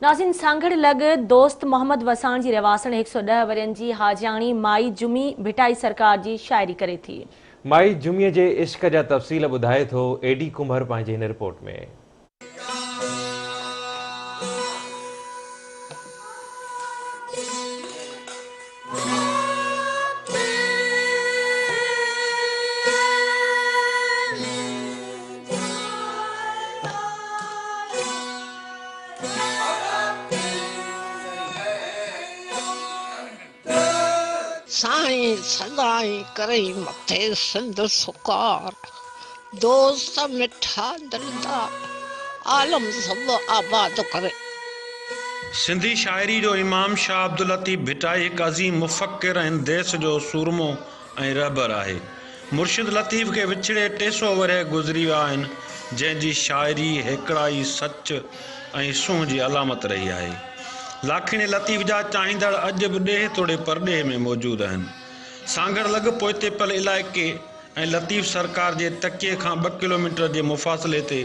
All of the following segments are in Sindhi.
ناظرين سانگهڙ لڳ دوست محمد وساڻ جي رهواسڻ 110 ورهين جي حاجياڻي مائي جمعي ڀٽائي سرڪار جي شاعري ڪري ٿي. مائي جمعي جي عشق جا تفصيل ٻڌائي ٿو اي ڊي ڪنڀر پنهنجي هن رپورٽ ۾. سائين سدائين ڪرين مٿي سنڌ سڪار، دوست مٺا دلدار، عالم سڀ آباد ڪرين. سنڌي شاعري جو امام شاهه عبداللطيف ڀٽائي هڪ عظيم مفڪر ۽ ديس جو سورمو ۽ رهبر آهي. مرشد لطيف کي وڇڙي 300 ورهيه گذري ويا آهن، جنهن جي شاعري هيڪڙائي، سچ ۽ سونهن جي علامت رهي آهي. لاکيڻي لطيف جا چاهيندڙ اڄ به ڏيهه توڙي پرڏيهه ۾ موجود آهن. سانگهڙ لڳ پوئتي پيل علائقي ۽ لطيف سرڪار جي تڪيي کان ٻه ڪلوميٽر جي مفاصلي تي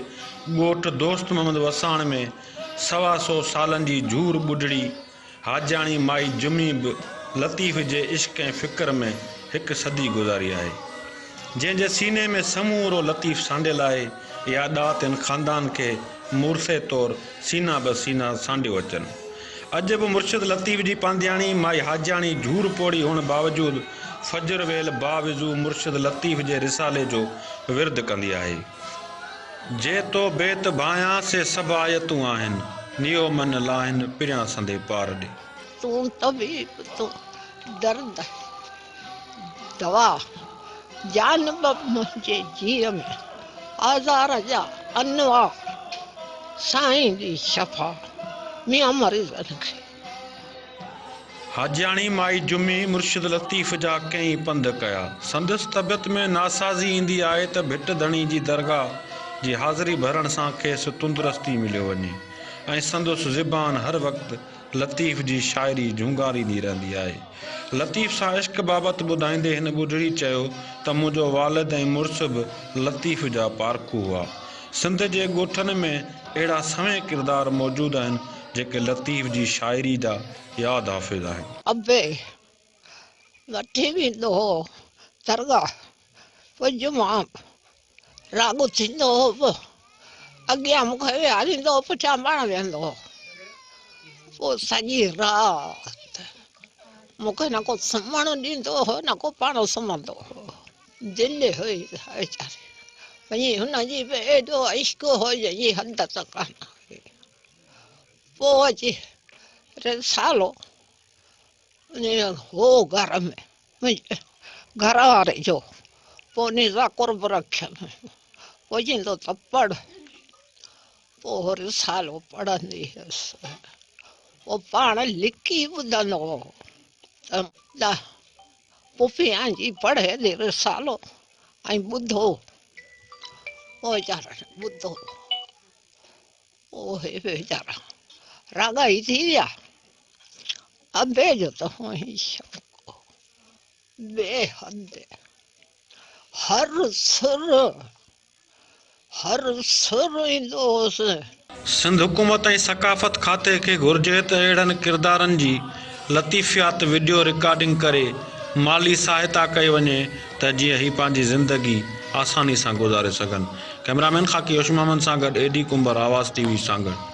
ڳوٺ دوست محمد وساڻ ۾ سوا سئو سالن جي جهور ٻڍڙي حاجياڻي مائي جمعي به لطيف جي عشق ۽ فڪر ۾ هڪ صدي گذاري آهي. جنهن جي سيني ۾ سمورو لطيف سانڍيل آهي، اها ڏات هن خاندان کي مورثي طور سينا به سينا سانڍيو اچن. اڄ به مرشد لطيف جي پانڌياڻي مائي حاجياڻي جهور پوڙهي هئڻ باوجود فجر ويل باوضو مرشد لطيف جي رسالي جو ورد ڪندي آهي. جي تو بيت ڀانئيان سي سڀ آيتون آهن، نيو من لاهن پريان سندي پار ڏي. تون طبيب تون درد دوا، جانب منهنجي جيء ۾، آزار جا انواع، سائين جي شفا، ميان مريضن کي. حاجياڻي مائي جمعي مرشد لطيف جا ڪئين پنڌ ڪيا. سندس طبيعت ۾ ناسازي ايندي آهي ته ڀٽ ڌڻي جي درگاهه جي حاضري ڀرڻ سان کيس تندرستي مليو وڃي ۽ سندس زبان هر وقت لطيف جي شاعري جهونگاريندي رهندي آهي. لطيف سان عشق بابت ٻڌائيندي هن ٻڍڙي چيو ته منهنجو والد ۽ مڙس به لطيف جا پارکو هئا. سنڌ جي ڳوٺن ۾ اهڙا سوين ڪردار موجود آهن جيڪي لطيف جي شاعري جا ياد حافظ آهن. ابي وٺي ويندو هو درگاهه پوء جمعا راڳ ٿيندو هو پوء اڳيان مون کي ويهاريندو هو پٺيان پاڻ ويهندو هو پوء سڄي رات مون کي نه ڪو سمهڻ ڏيندو هو نه ڪو پاڻ سمهندو هو. دل هئي ويچاري وڃي هن جي به ايڏو عشق هو جنهن جي حد ته ڪانه هئي. پوء اچي رسالو هو گهر ۾ منهنجي گهر واري جو پوء انهي سان قرب رکيم پوء چيندو ته پڙهه پوء هو رسالو پڙهندي هيس پوء پاڻ لڪي ٻڌندو هو ته پڦيان جي پڙهي the رسالو ۽ ٻڌو پوء ويچارن ٻڌو. اهي ويچارا راڳائي ٿي ويا. ابي جو ته هونئن ئي شوق هو بي حد. هر سر هر سر ايندو هوس. سنڌ حڪومت ۽ ثقافت کاتي کي گهرجي ته اهڙن ڪردارن جي لطيفيات وڊيو رڪارڊنگ ڪري مالي سهائتا ڪئي وڃي ته جيئن هي پنهنجي زندگي آساني سان گذاري سگهن. ڪئميرا مين خاڪي هوش محمد سان گڏ اي ڊي ڪنڀر آواز ٽي وي سانگهڙ.